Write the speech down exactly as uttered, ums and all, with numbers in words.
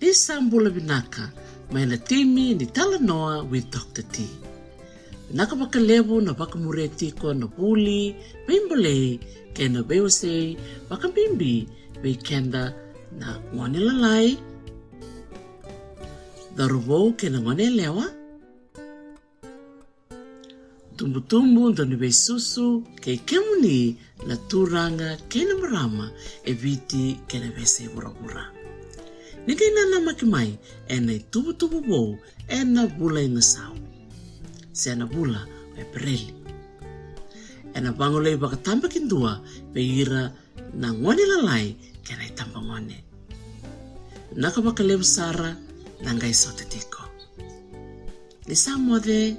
Ni sa bula vinaka mai na timi ni Talanoa with Doctor T. Vinaka vakalevu na vakamuria tiko na vuli, veibolei kei na veiwasei, vakabibi vei keda na gone lalai, cauravou kei na gone yalewa, tubutubu, dauniveisusu kei kemuni na turaga kei na marama e Viti kei na veiyasai vuravura. Ni qai nanamaki mai ena ituvatuva vou ena vula i Gasau, se na vula o Epereli, ena vagolei vakatabakidua vei ira na gone lalai kei na itabagone. Vinaka vakalevu sara na qai sota tiko. Ni sa moce,